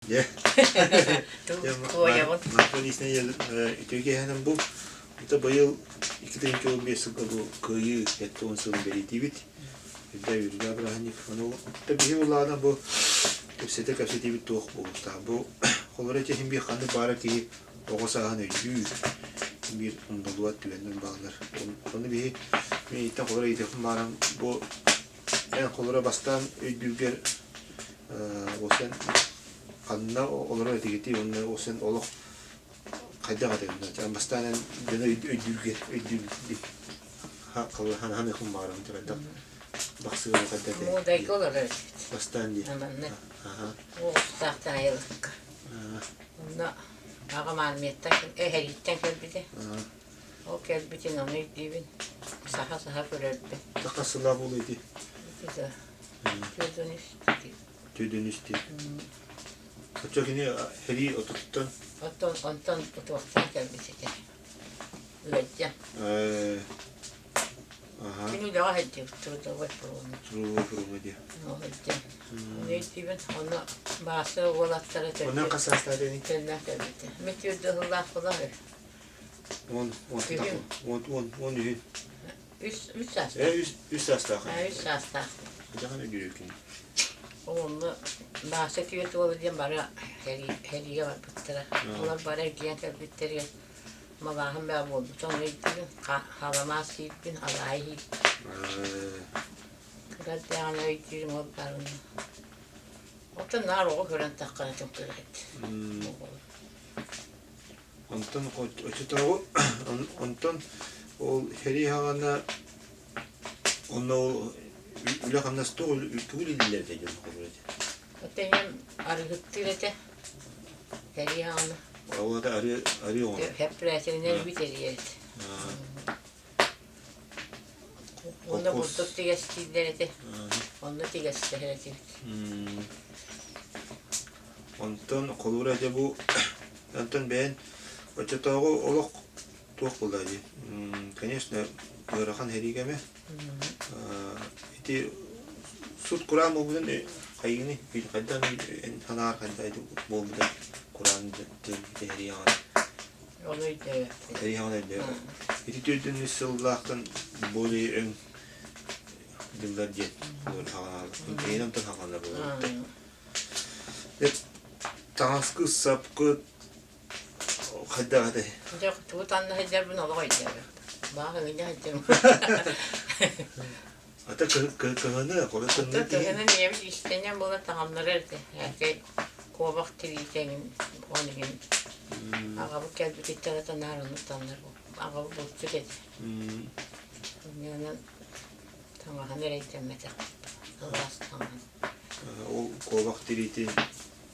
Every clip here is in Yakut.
Дьэ, Туойабын. Марфа Ильинична үтүө киэһэнэн бу это быйыл 2015 сылга бу Кыайыы 70 сылын бэлиэтиибит. Үрдэ үрдэ бырааһынньык. Ону биһи улаана бу кэпсэтэ кэпсэтиибит туох буолуохтаах. Бу холоро этиһин биир ханнык баара киһи оҕо сааһын өйдүүр, биир умнуллубат түгэннэр бааллар. Ону биһи миигиттэн холоро ыйытыахпын бааран бу Эн холоро бастаан өйдүүргэр ол сен ханна олорор этигитий уонна ол сен олох хайдах этэй онно бастаан эн дьону өйдүүргэр өйдүүрбүт ханыахпын баҕарабын хайдах бахсыгар хайдах этэй Муудайга олорор этибит. Бастаан дии. Манна уоҕустаах таайылыкка. Онно аҕам армияттан эһэрииттэн кэлбитэ. Ол кэлбитин ону өйдүүбүн. Саха-саха көрөрбүн. Саха сыла буолуо ити. Ити Түөдүн үстүү. Түөдүн үстүү. Оччо кини сэрии отуттан Оттон онтон утуохтаан кэлбит этэ. Ыалдьан. Кини үлэҕэ сылдьыбыт трудовой фроҥҥа. Трудовой фроҥҥа диye. Сылдьан. Ону өйдүүбүн. Онно Бааса уолаттара Онон хас саастаах этэй? Төннөн кэлбитэ. Мин түөрт сыллаах буолан Уон уон уон уон уон үһүн. Үс үс саастаах. Э үс үс саастаах. Э үс саастаах. Дьахан өйдүүрүкүн. Онно Бааса түөрт уола диэн бары сэриигэ барбыттара. Олор бары эргийэн кэлбиттэригэр малааһын баа буолбут. Ону өйдүүбүн. Халамаас сиирбин, алаайы иирбин. Кыра эрдэҕинэ өйдүүрүм ол баарын. Оттон наар оҕо көрөн таххана түҥкүлэһит. Онтон оччотооҕу онтон ол сэрии саҕана онно ол үлэ-хамнас тугу үлэлииллэр этэ дьон холобур этэ? Оттон ийэм арыгыттыыр этэ сэрии саҕана. Ол аата арыы арыы оҥорор. Хэппэрээтэринэн бүтэрийэр этэ. Онно бурдук тигэстииллэр этэ. Онно тигэстэһэр этибит. Онтон холобура дьэ бу онтон бэйэн оччотооҕу олох туох буолла дии конечно ыарахан сэрии кэмэ ити сут кураан буолбутун хайыыны хайдах санаар хайдах ити буолбута кураан сэрии аҕана Ону өйдөөбөппүн. Сэрии аҕана өйдөөбөт. Ити төрдүн үс сыллаахтан более өҥ дьыллар диэн хаҕанааллар. Эйэн онтон хаҕаналар буолар. Таҥаскы, сапкы хайдах этэй? Дьэ, тугу танна сылдьарбын олох өйдөөбөппүн. Баах ыгынньа сылдьарым. Ата кыһыны, холо тымныы Ата кыһынын ийэбит иистэнньэҥ буолан таҥаллара этэ. Эркэй куобах тириитэ эҥин, он иһин. Аҕабыт кэлбититтэн ата наар оннук таҥнар. Аҕабыт булчут этэ. Онньонон таҥаһын эрэйдэммэтэх. Сылаас таҥаһын. Ол куобах тириитин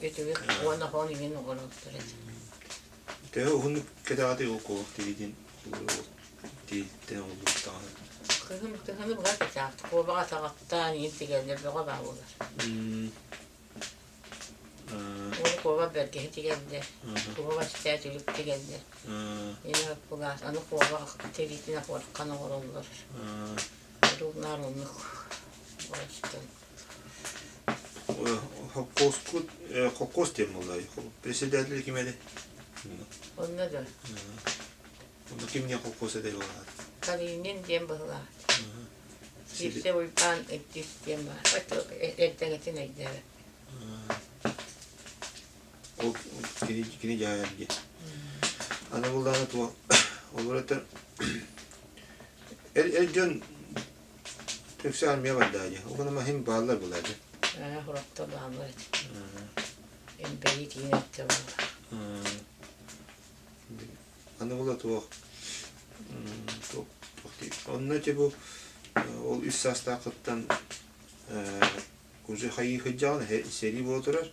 Үтүгү уонна хоон иҥин оҕолоруттар этэ. Төһө уһуннук кэтэҕэтий ол куобах тириитин тирииттэн оҥорбуттаҕына? Кыһын кыһыны быһа кэтэҕит. Куобаҕа саҕаттаан иҥин тигэллэр бөҕө баа буолар. Ол куоба бэргэһэ тигэллэр, куоба истээ түлүк тигэллэр. Ини кулаас аны куоба тириитин ахуорхан оҥороллор. Одуулнаар оннук оҥостон. Холкуоскут холкуос диэн буолла председатель ким этэй? Онно да. Онно ким диэн холкуос этэй буолла? Калинин диэн быһылаат. Сиирсэ Уйбаан Иккис диэн баар. Эрдэҥэтин өйдөөбөт. Ол кини кини дьаһайар диэн. Аны булдаҕына туох олор этэр эр эр дьон Үксэ армия барда дии. Ол гынан иһин бааллар буолаа дии. Ээ, хороттор бааллар этэ. Эмбэйи киин өттө буолар. Аны була туох туох Онно ити бу ол үс саастаахыттан уже хайыы сылдьаҕын сэрии буола турар.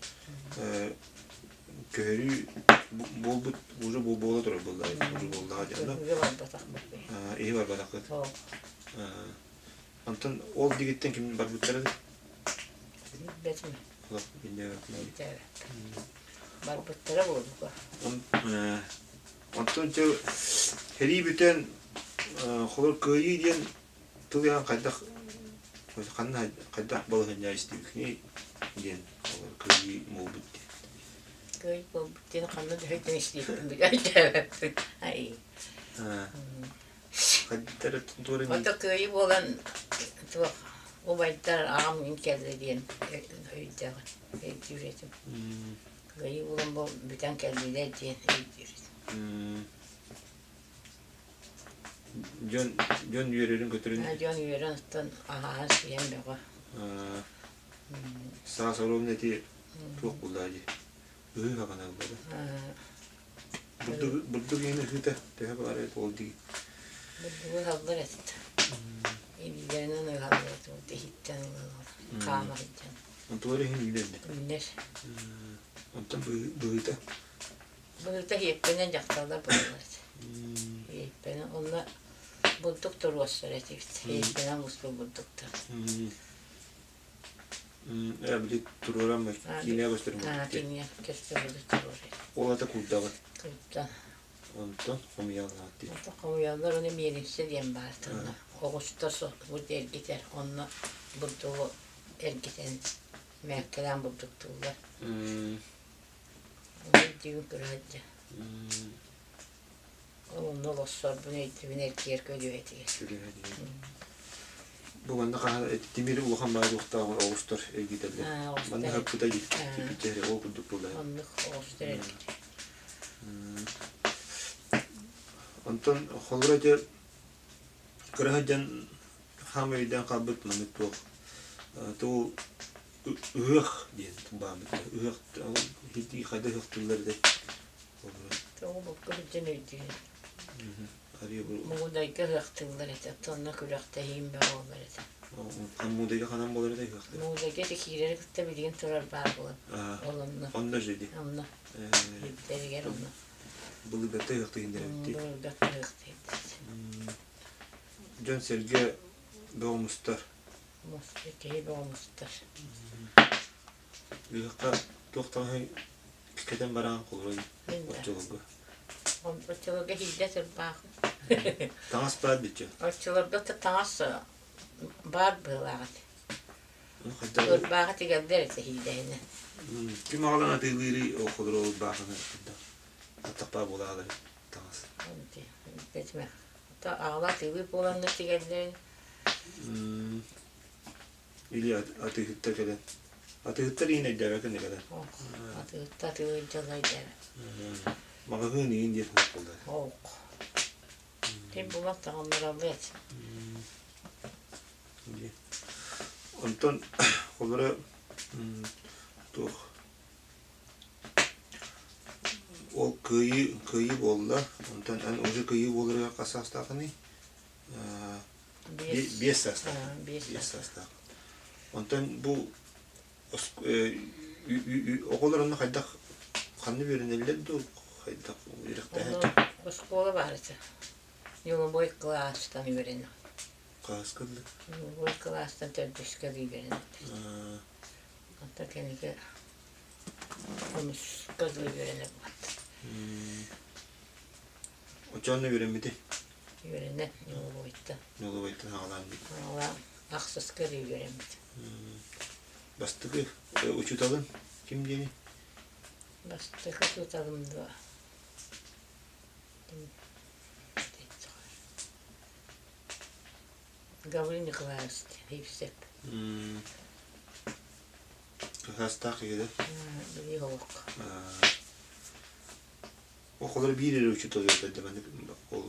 Көһөрүү буолбут уже буола турар буолла уже буоллаҕа дии. Иһи барбатахпыт. Иһи барбатаххыт. Онтон ол дигиттэн ким барбыттара? Билбэтим. Олох билбэппин. Билбэппин. Барбыттара буолуо. Онтон дьэ сэрии бүтэн холор кыайыы диэн тыл иһэн хайдах ханна хайдах балаһыанньа истибиккиний диэн кыайыы буолбут диэн. Кыай буолбут диэн ханна да өйдөн истиэхпин билээччээбэппин. Ай. Хайдары туора Ото кыайыы буолан туох убайдар аҕам мин кэллэ диэн өйдөөх өйдүүр этим. Кыайыы буолан бу бүтэн кэллилэр диэн өйдүүр этим. Дьон дьон үөрэрин көтөрүн Дьон үөрэн оттон аһаан сиэн бөҕө. Саас оруобуна ити туох буллаа дии ыһыы хаҕана ыллара. Бурдук бурдук иһин ыһыыта төһө баҕар эбит ол дии. Бурдугу ыһаллар эт. Илиилэринэн ыһаллар этэ ол иһиттэн ылаллар. Хаама сылдьан. Онтулар иһин үүнэр Үүнэр. Онтон быһыыта? Быһыыта иэппэнэн дьахталлар буолаллар этэ. Иэппэнэн онно бурдук туруорсар этибит. Иэппэнэн муспут бурдуктар. Ээ били туруоран киинэ көстөрүн Киинэ көстөрүн туруорар. Ол ата курдаҕын. Курда. Онтон хомуйаллар дии. Онтон хомуйаллар ону миэлиҥсэ диэн баар тылла. Оҕустар бурду эргитэр, онно бурдугу эргитэн мээккэлээн бурдуктууллар. Ону өйдүүбүн кыра сылдьан. Ол онно олорсорбун өйдүүбүн эргийэр көлүөһэтигэр. Бу манна хаһан тимир улахан баай туохтаах оҕустар эргитэллэр. Манна хаппыта дии. Киппиттэри ол курдук буолла. Оннук оҕустар эргитэр. Онтон холура дьэ кыра сылдьан хаам өйдөөн хаалбыт маннык туох туу ыһыах диэн бааммыт ыһыах хитии хайда ыһыахтыыллар этэй Тоҕо бокка сылдьан өйдүүн. Мугудайга ыһыахтыыллар этэ, онно күрэхтэһиим бөҕө буолар этэ. Муудайга ханан буолар этэй ыһыахтыыр? Муудайга ити киирэри кытта билигин турар баар буолан. Ол онно. Онно дьиди. Онно. Илдэригэр онно. Былыргатта ыһыахтыыр эбит. Былыргатта ыһыахтыыр. Дьон-сэргэ бөҕө мустар. Мустар, киһи бөҕө мустар. Ыһыахха туох таҥаһы кэтэн баран холуруй оччолорго? Оччолорго иһийдэ сырбаахым. Таҥас баар диччи? Оччолорго таҥас баар быһыылаах этэ. Ырбааҕы тигэллэр этэ иһийдэһинэ. Ким аҕалан атыылыырый ол холуруй ырбаахыны аттахпаа буолаалар таҥас? Аҕала атыылыыр буоланнар тигэллэрин. Или атыыһыттар кэлэн атыыһыттар иһин өйдөөбөккүн да кэлэн Атыыһыттар атыылыыр дьон өйдөөбөт. Маҕаһыын иһин диэн суох буолла. Ок. Ким булар таҥыннараллыат. Онтон холоро туох ол кыайыы кыайыы буолла. Онтон эн уже кыайыы буоларыгар хас саастаахыный? Биэс саастаах. Биэс саастаах. Онтон бу оҕолор онно хайдах ханна үөрэнэллэр дуу хайдах үөрэхтээһин Оскуола баар этэ. Ньулубуой кылаастан үөрэнэ. Кылааска дылы? Ньулубуой кылаастан төрдүскэ үөрэнэ. Онтон кэнники онуска дылы үөрэнэ буолбат. Оччоҕуна үөрэммитий? Үөрэнэ Ньулубуойтан. Ньулубуойтан аҕалаан Аҕалаан ахсыска эрэ үөрэммит. Бастакы учууталын ким диэний? Бастакы учууталым дуо? Гаврил Николаевич Евсеп. Саастаах киһи Билии олох. Оҕолор биир эрэ учуутал үөрэтэрдэ маннык ол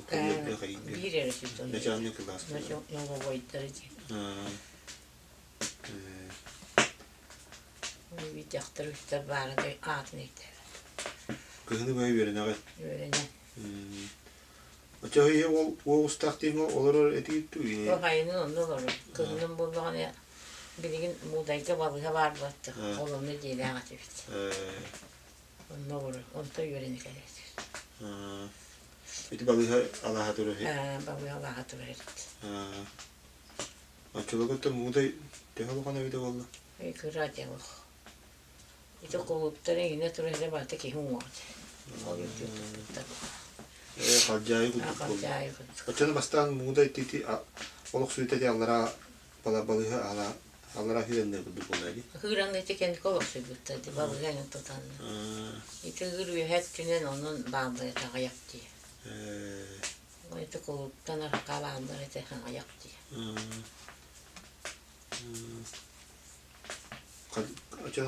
Биир эрэ учуутал начальник кылаас Ньолобойдор ити. Дьахтар үстэр баара аатын ыйдар. Кыһыны быһа үөрэнэҕит? Үөрэнэ. Оччо ийэ ол уоҕустаах диэҥҥэ олорор этигит дуу? Ол айынын онно олорор. Кыһынын буоллаҕына билигин Муудайга балыыһа баар буолта. Ол онно дьиэлээх этибит. Онно олорор, онто үөрэнэ кэлэр. Ити балыыһа алааһа турар Балыыһа алааһа турар эбит. Оччолорго Муудай төһө улахан эбитэ буолла? Кыра дьэ олох. Ити кулууптара иҥинэ турар эрэ барыта киһи уҥуоҕа. Ол үрдүк туппуттар. Халдьаайы курдук буолла. Халдьаайы курдук. Оччону бастаан Муудай ити олохсуйта ити аллараа балыыһа аллараа хыыранныыр курдук буолла дии. Хыыранныыр ити кэнники олохсуйбуттар ди балыыһа эҥин тутанна. Ити ыыр үөһэ өттүнэн онон бааллар этэ аҕыйах дии. Ити кулууптан арҕаа бааллар этэ аҕыйах дии.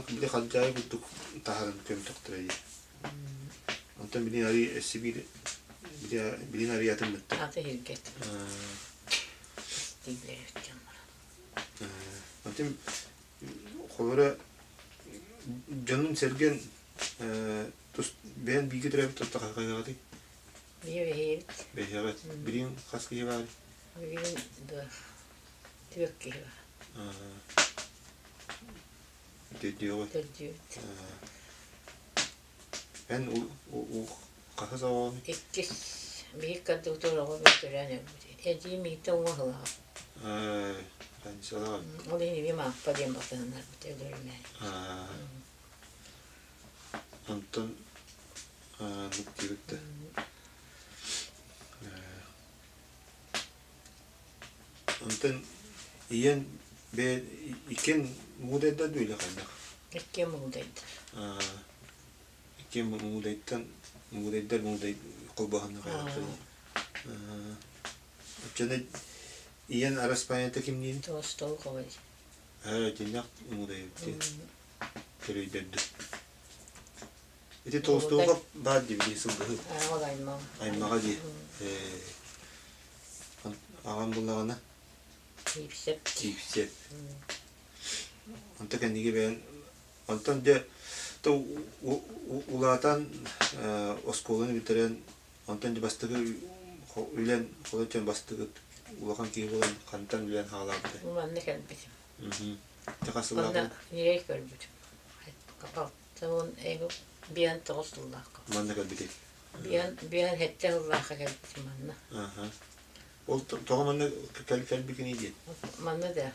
Били халдьаайы курдук таһарын көмтөхтөрө дии. Онтон билин арый өссө биир билин арыйатын бытта. Аты иһиргэт. Истииллэр өттөн баран. Онтон холоро дьонун-сэргэн тус бэйэн бииргэ төрөөбүт тутта хайаҕытый? Биир бэһиэбит. Бэһиэҕит. Билигин хас киһи баар? Билигин да түөрт киһи бар. Төрдүөҕүт. Төрдүөбүт. Эн хаһыс оҕоҕун? Иккис биһик кырдыбытыгар оҕо төрөөн өлбүт. Эдьиийим иитэ уҥа сылаҕа. Ол иһин ийэм ааппа диэн батыһыннарбыт өлөрүмээн. Онтон диэбит да Онтон ийэн бэйэ иккиэн муудайдар дуу или хайдах? Иккиэн муудайдар. Иккиэн муудайтан муудайдар муудай холбоһонно хайдах Оччоно ийэн араспаанньата кимниин? Толстолковой. Ээ, итиннэх муудайбыт Төрөйдөрдө. Ити Толстуга баар дии били сылгыһыт. Ол аймаҕа. Аймаҕа дии. Аҕам буллаҕына? Тиипсэп. Тиипсэп. Онто кэнниги бэйэн онтон дьэ то улаатан оскуоланы бүтэрэн онтон дьэ бастакы үлэн холочон бастакы улахан киһи буолан хантан үлэн хаалаабыта? Манна кэлбитим. Онно ньирэй көрбүтүм. 69 сыллаахха. Манна кэлбитий? Биэн сэттэ сыллаахха кэлбитим манна. Ол тоҕо манна кэлбикиний диэн? Манна да.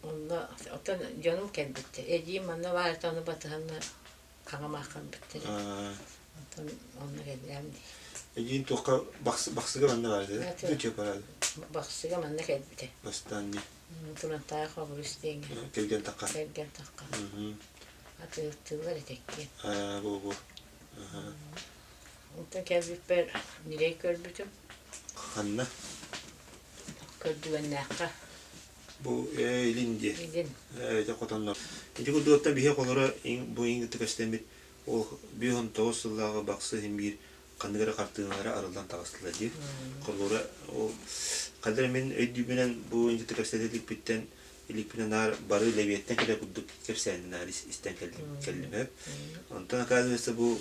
Онно оттон дьонум кэлбиттэр. Эдьиийим манна баар этэ, ону батыһанна хаҥамаах кэлбиттэр. Онтон онно кэллээм дии. Эдьиийин туохха Бахсыга манна баар этэ? Бахсыга манна кэлбитэ. Бастаан дии. Турантаах обурус диэҥҥэ. Кэргэн тахха. Кэргэн тахха. Атыылыктыыллар этэккиэн. Бу бу. Онтон кэлбиппэр ньирэй көрбүтүм. Ханна? Көрдүгэннээххэ. Бу илин диэ. Илин. Ити хотоннор. Ити курдуктан биһи холоро бу иҥ көстөммүт ол 19 сыллааҕы бахсы иһин биир ханнык эрэ хартыыналара арыллан таҕыстылар диир. Холобура, ол хадыр мин өйдүүбүнэн бу инжитэ кэпсэтэ иликпиттэн иликпинэн наар бары Лэбиэттэн кэлэ курдук кэпсээнин наар истэн кэллим кэллим һөп. Онтон оказывается бу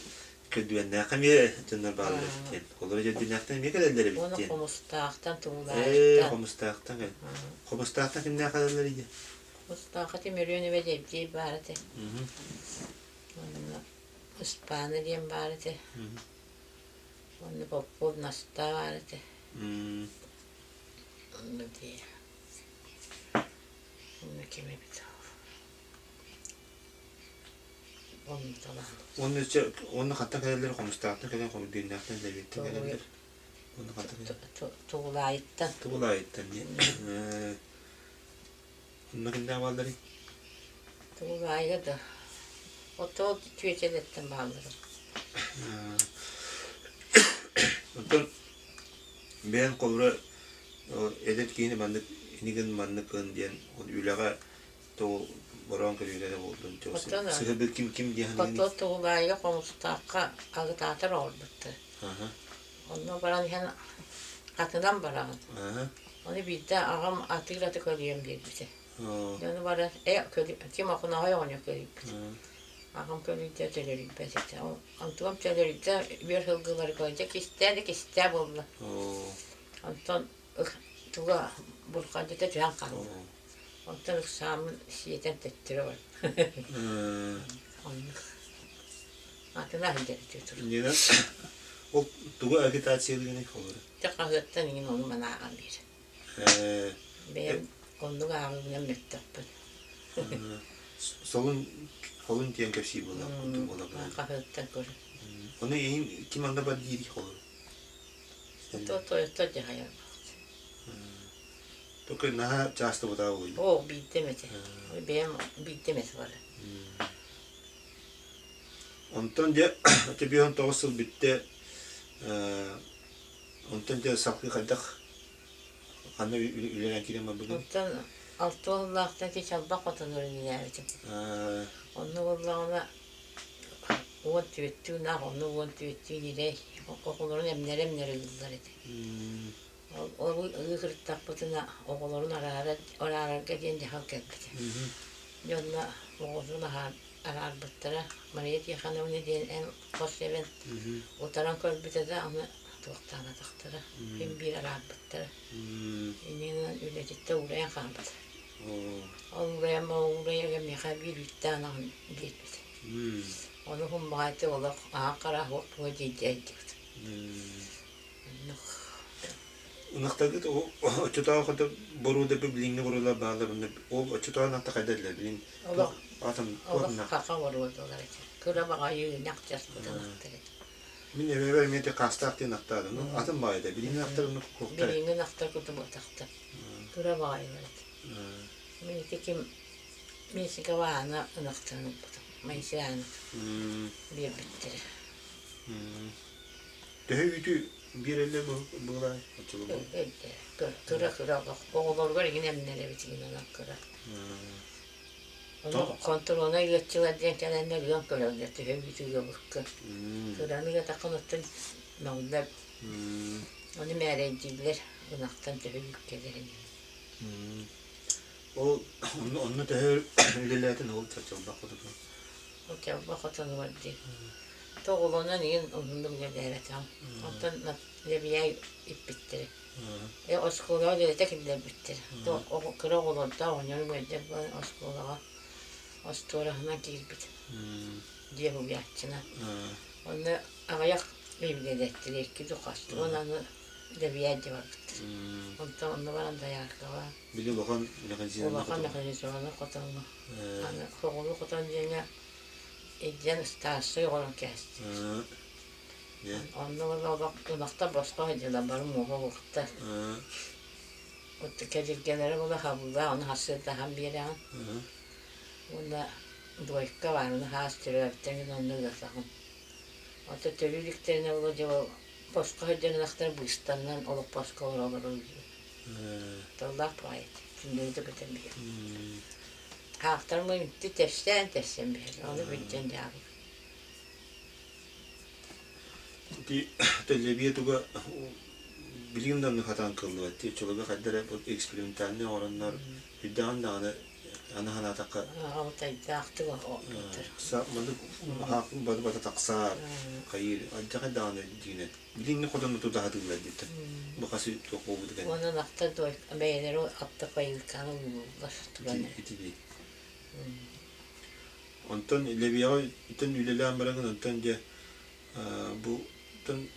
көрдүгэннээххэ эмиэ дьоннор бааллар эбит диэн. Холобура дьөрдүнээхтэн эмиэ кэлэллэр эбит Уонна диэн. Хомустаахтан Ээ, Тугулаайыттан. Хомустаахтан кэл. Хомустаахтан кимнээх кэлэллэр ийэ? Хомустаахха Тимирүөн эбэ Дьэбдьиэй баар этэ. Онно Ыспаана диэн баар этэ. Уонна Попов Настаа баар этэ. Онно дии. Онно ким эбит Онно талаан. Уонна чэ уонна хантан кэлэллэр Хомустаахтан кэлэн Хомурдууннаахтан Лэбиэттэн кэлэллэр. Уонна хантан кэлэллэр? Тугулаайыттан. Тугулаайыттан дии. Онно кимнээх баалларый? Тугулаайга да Отоо түөтэлэттэн баалларым. Оттон бэйэҥ холобура эдэр киһини маннык инигин маннык гын диэн үлэҕэ тоҕо бороон көрүүлэрэ буоллун сыһырбыт ким ким диэн Хотуо Тугулаайга Хомустаахха агитатор оҥорбуттар. Онно баран иһэн атынан бараҕын. Ону биирдэ аҕам атыыр аты көлүйэн биэрбитэ. Дьону баран э ким Охоноһой оҕонньор көлүйбүт. Аҕам көлүйдэ төлөрүйбэт этэ. Онтугам төлөрүйдэ үөр сылгылары көрдө кистээ да кистээ буолла. Онтон туга бурҕадыта түһэн хаалла. Онтон ыксааммын сиэтэн төттөрү барда. Оннук. Атына сылдьар Иннинэ ол тугу агитациялыыный холобура? Дьэ хаһыаттан иҥин ону манааҕан биир. Бэйэм оннук ааҕыынан мөлтөхпүн. Солун холун диэн кэпсиир буолла курдук буола Хаһыаттан көрөн. Ону иһин ким онно бар диирий холобура? То дьаһайар. Только наһаа часто бутаа буолуй. Оо, биирдэм этэ. Бэйэм биирдэм этэ бары. Онтон дьэ 59 сыл бүттэ. Онтон дьэ салгыы хайдах ханна үлэлээн киирэн барбытын? Оттон алта уоллаахтан ити чалбах хотон үлэлээбитим. Онно буоллаҕына уон түөттүү ынах, онно уон түөттүү ньирэй, оҕолорун эмнэрэ-эмнэрэ ылыллар этэ. Ол ыы сырыттахпытына оҕолорун араарарга диэн дьаһал кэлбитэ. Дьэ онно оҕотун араарбыттара. Мария Тихоновна диэн эн хос эбэн утаран көрбүтэ да аны туохтаабатахтара. Син биир араарбыттара. Иннинэн үлэтиттэн уурайан хаалбыта. Ол уурайан уурайарга миэхэ биир үүттээх ынаҕын биэрбит. Ону хумбаҕайты олох аһа хара суох буола дьиэдьэ сылдьыбыт. Ынахтаргыт оччотооҕу хоту боруода билиҥҥи боруодалар бааллар онно ол оччотооҕу ынахта хайда этилэр билин Олох олох хаха боруодалар этэ. Кыра баҕайы ынах ынахтар этэ. Мин эбэбэр эмиэ ити хаастаах диэн ынахтаатым. Ну атын баҕайы этэ. Билиҥҥи ынахтар оннук куохтар. Билиҥҥи ынахтар кутубатахтар. Кыра баҕайылар этэ. Мин ити ким Мексикаҕа Аана ынахтарын ылбытым. Моисей Аана биэрбиттэрэ. Төһө үүтү биэрэллэр быылай оччолорго? Кыра кыра оҕолоругар игин эмнэрэбит игин онон кыра. Ону хонтуруона ыаччылар диэн кэлэннэр ыан көрөллөр төһө үүтү ыабыккын. Кыраны ыатаххын оттон мөҕүллэр. Ону мээрэйдииллэр ынахтан төһө үүт кэлэрин. Ол онно төһө үлэлээтин ол чалбах хотонугар? Ол чалбах хотонугар дии. Тоҕолонон иһин уһуннук үлэлээбэтэҕим. Оттон лэбийээй иппиттэрэ. Э оскуолаҕа үлэлэтэ киллэрбиттэрэ. Кыра оҕолордоох оҕонньорум ыалдьар буолан оскуолаҕа остуораһынан киирбит. Дьиэ уһуйааччынан. Онно аҕыйах үлэлэттилэр икки духас. Уонна аны лэбийээй дьэ барбыттар. Онтон онно баран дояркаҕа Били улахан механизированнай Улахан механизированнай хотоҥҥо. Аны хоҕулу хотон диэҥҥэ Илдьэн ыстаарсай оҥорон кээстилэр. Онно олох ынахтар босхо сылдьаллар, бары муоһа уһуктар. Кэдиргэлэрэ буола хабыллаах, ону сарсыарда аһан биэрэҕин. Уонна двойка баар, ону хаас төрөөбүттэрин онно ыатаҕын. Оттон төрүү иликтэринэ буола дьэ ол босхо сылдьар ынахтар быыстарынан олоппоско олороллор Тыллаах баҕайы этэ, түннүгү да көтөн биһиги. Аахтарым үнтү тэпсээн-тэпсэн биһэр, ону бүттэн дьаабы. Ити тэллэбиэ туга билигин да оннук хатаан кыллыбат дии. Оччолорго хайда эрэ экспериментальнай оҥороннор үрдэҕин даҕаны аны санаатахха Алтайдаахтык оҥорбуттар. Маннык хаахпын бары бата тахсаар хайыыр алдьархай даҕаны диинэн билиҥҥи хотону тута сатыыллар диэтэ. Бу хас туох буолбут экен. Уонна ынахтар бэйэлэрэ автопоилканы уулууллар туран. Ити дии. Онтон Левияҕа итин үлэлээн бараҥын онтон дьэ бу тон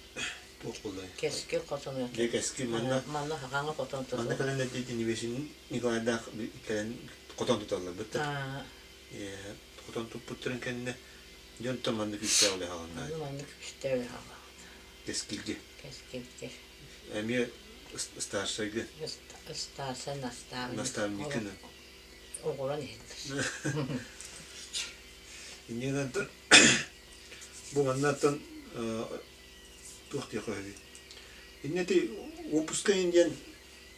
туох буоллай? Кэскил хотону. Дьэ кэскил манна манна хаҥа хотон тутуллар. Манна кэлэн эрдэ Небесин Николайдаах кэлэн хотон туталлар бытта. Хотон туппуттарын кэннэ дьон онтон манна күүстээх үлэ хааланна. Манна күүстээх үлэ хаалла. Кэскилгэ. Кэскилгэ. Эмиэ старшайга. Старшай наставник. Наставникынан. Оҕуран иһэллэр. Иннинэн бу маннаттан туох диэххэ сөбүй? Инньэ ити уоппуска иһин диэн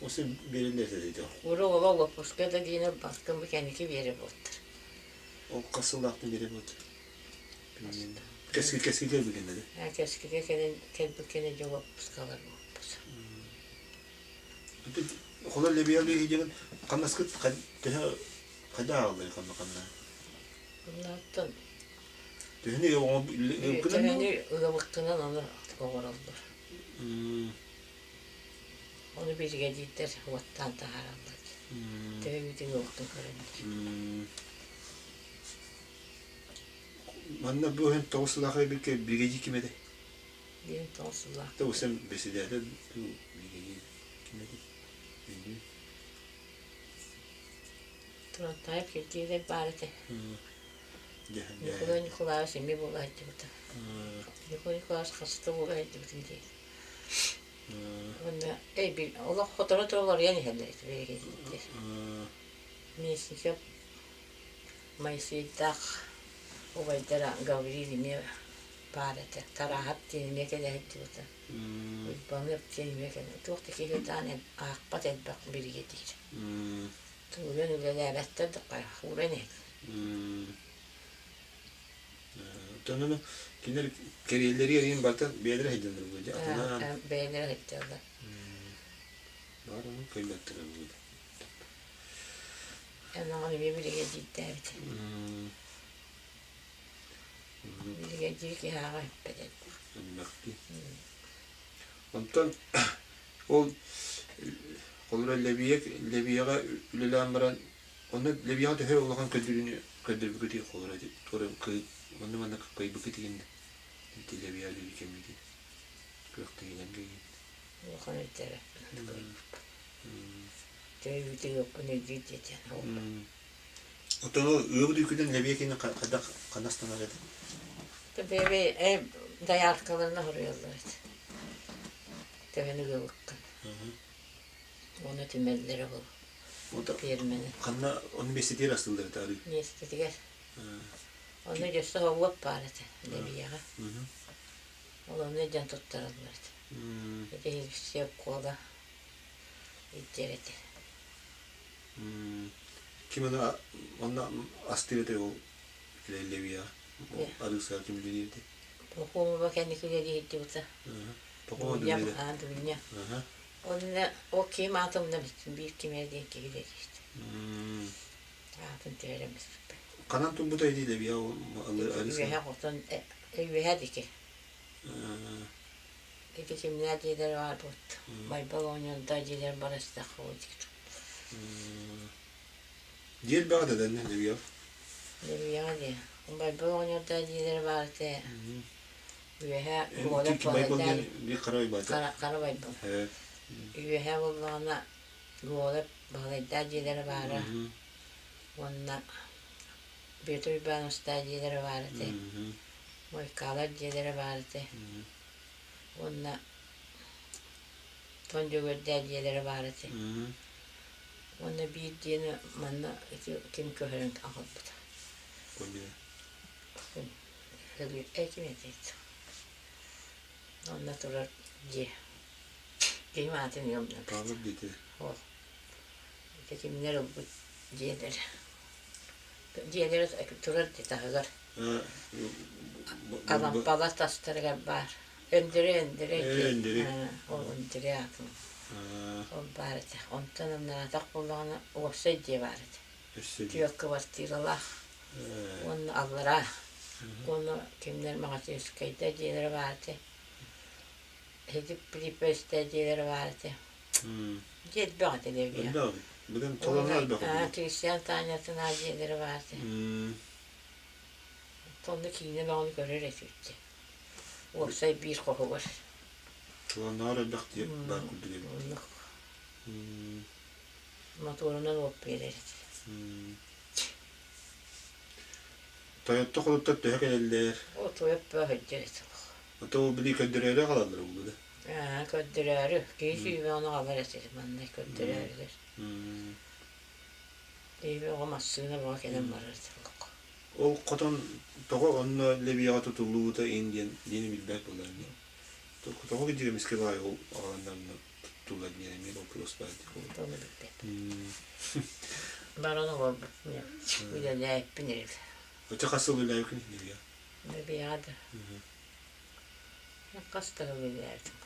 осы биэрэллэр этэ дии. Уру олох уоппуска да диэни баскын бу кэнники биэрэ буолтар. Ол хас сыллаахтан биэрэ буолтар? Кэскил кэскилгэ билиннэ да? Кэскилгэ кэлин кэлбит кэнэ дьэ уоппускалар буолбут. Холор лебиялыы диэн хамнаскыт төһө хайда ааҕыллар ханна ханна? Оннооттон Төһөнү Төһөнү ыабыккынан ону оҥороллор. Ону биригэдьиирдэр уоттаан таһаараллар. Төһө үүтүн ыабыккын көрөннөр. Манна бу иһин тоҕус сыллаах эбиккэ биригэдьиир ким этэй? Диэн тоҕус сыллаах. Тоҕус бэсидээтэл биригэдьиир ким этэй? Өйдүү. Турантаев кирдиилэр баар этэ. Николай Николаевич эмиэ буола сылдьыбыта. Николай Николаевич хаста буола сылдьыбытын дии. Уонна эй олох хоторо тура иһэллэр этэ биригэдьиирдэр. Местников Моисейдаах. Убайдара Гаврил эмиэ баар этэ. Тарааһап диэн эмиэ кэлэ сылдьыбыта. Уйбаныап диэн эмиэ кэлэ. Туох да киһи ытаан аахпат элбэх биригэдьиир. Тулуйан үлэлээбэттэр да ууран иһит. Оттон кинилэр кэриэллэригэр иһин барыта бэйэлэрэ сылдьаллар буолуо дии атынан Бэйэлэрэ сылдьаллар. Баар ону кыайбаттара буолуо. Эн оҕон эмиэ биригэдьиирдээбит. Биригэдьиир киһи ааҕа эппэт элбэх. Элбэх дии. Онтон ол холобура Лэбийэ Лэбийэҕэ үлэлээн баран онно Лэбийэҕэ төһө улахан көрдөрүүнү көрдөрбүкүтүй холобура туора онно манна кыайбыккыт игин ити Лэбийэ үлэлии кэммитин күрэхтэһиилэргэ игин. Улахан өйдөрө Төйүүтүгүппун өйдүүр диэтиэн Оттон ол ыабыт үкүнэн Лэбийэ кини хайдах ханастанар этэ? Бэбэ дояркаларына хоруйаллар этэ. Төһөнү ыабыккын. Уонна түмэллэрэ был. Фермени. Ханна ону миэстэтигэр астыллар этэ арыы? Миэстэтигэр. Онно дьөссө ховуот баар этэ Лэбийэҕэ. Ол онно дьон туттараллар этэ. Ити Севкола илдьэр этэ. Ким аны онно астыыр этэй ол Лэбийэҕэ? Арыысыгар ким үлэлиир этэй? Пахомова кэнники үлэлии сылдьыбыта. Пахомова Дуня, Дуня. а, Дуня. Онно ол ким аатын умнабыттым, биир ким эрэ диэн киһи үлэлиир. Аатын түһэрэн биспиппин. Ханан турбута ити Лэбийэ ол арыысыгар? Үөһэ хотон, үөһэ диэки. Ити кимнээх дьиэлэр баар буолт. Байбал оҕонньордоох дьиэлэр барыстахха Дьиэ элбэҕэ да дэннэ Лэбийэ? Лэбийэҕэ диэ. Байбал оҕонньордоох дьиэлэр баар этэ. Үөһэ Коля Байбал диэн Баһылайдаах биир хара Байбал Хара Байбал. Үөһэ буоллаҕына Гола Баһылайдаах дьиэлэрэ баара. Уонна Петр Ивановичтаах дьиэлэрэ баар этэ. Мойкалар дьиэлэрэ баар этэ. Уонна Тон Дьөгүөрдээх дьиэлэрэ баар этэ. Уонна биир дьиэни манна ити ким көһөрөн аҕалбыта. Ким этэ Онно турар дьиэ. Киһим аатын ыамнаппыт. Павлов диэтэ. Ол. Ити кимнэр ылбыт дьиэлэрэ. Дьиэлэрэ турар дии таһыгар. Алампалар тастарыгар баар. Өндөрө Өндөрө Өндөрө. Ол Өндөрө аатын. Ол баар этэ. Онтон аннаратах буоллаҕына уопсай дьиэ баар этэ. Түөрт квартиралаах уонна аллараа. Уонна кимнэр Маҕачыыскайда дьиэлэрэ баар этэ. Ити Припэстэ дьиэлэрэ баар этэ. Дьиэ элбэх этэ Левия. Элбэх. Бүгүн толору элбэх. Кристиан Танятын дьиэлэрэ баар этэ. Онно киинэ бөҕөнү көрөр этибит. Уопсай биир хоһугар. Толонноор элбэх дьиэ баар курдук эбит. Оннук. Моторунан уоп биэрэр этилэр. Тойотто холуттар төһө кэлэллэр? О, тойот бөҕө сылдьар этэ. Ото ол били көрдөрөөрү аҕалаллар буолуо да? Аа, көрдөрөөрү. Киһи сүүрбэ ону аҕалар этэ манна көрдөрөөрүлэр. Киһи оҕо массыына бөҕө кэлэн барар этэ. Ол хотон тоҕо онно Лэбийэҕэ тутуллубута иһин диэн диэни билбэт буолар ини. Тоҕо кирдигэ баҕайы ол аҕаланнарына туттуллар диэн эмиэ боппуруос баар дии. Тону билбэт. Баран олорбут үлэлээппин эрэ. Оччо хас сыл үлэлээбиккин Лэбийэҕэ? Лэбийэҕэ да. Хас да сыл үлэлээбитим.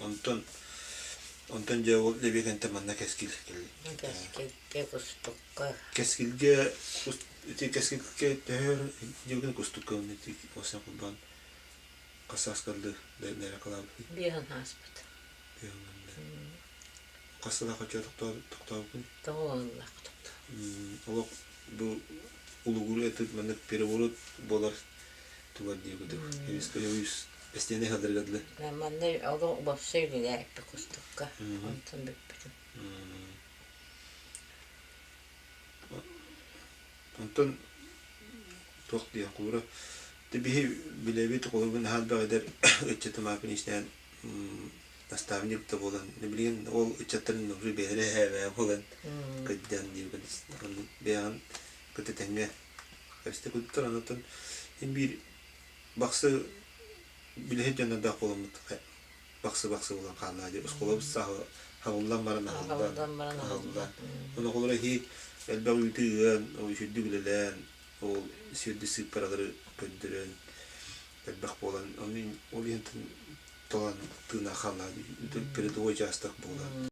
Онтон онтон дьэ ол Лэбийэ манна кэскил кэлли. Кэскилгэ кустукка. Кэскилгэ ити кэскилгэ төһө дьылгын кустукка ити осан курбан хас сааскаллы нэрэ кылаабыт Биэһин ааспыт. Хас сылаах оччо тохтообуккун? Тоҕо ыллах тохто. Олох бу улугуру этит маннык переворот буолар тугар дии кудук. Эстиэнэ хадырга дылы. Манна олох уопсай үлэлээппит кустукка. Онтон бүппүтүм. Онтон туох диэн куура биһи билэбит холобун хаалбах эдэр ыччатым аапын истээн Наставник да буолан, билигин ол ыччаттарын уже бэйэлэрэ эһээбээ буолан кыдьан диир бэйэҕин кытта тэҥҥэ кэбистэ курдуктар. Онтон син биир бахсы билэһит дьоннордоох буоламмыт бахсы-бахсы буолан хаалла дии. Оскуолабыт сааһы хабыллан баран аһыллан аһыллан. Ону оҕолоро иһи элбэх үүтү ыан, үчүгдүк үлэлээн, ол сүрдү сыыппаралары көрдөрөн элбэх буолан, ону ол иһин талан тыына хаалла передовой учаастак буолан.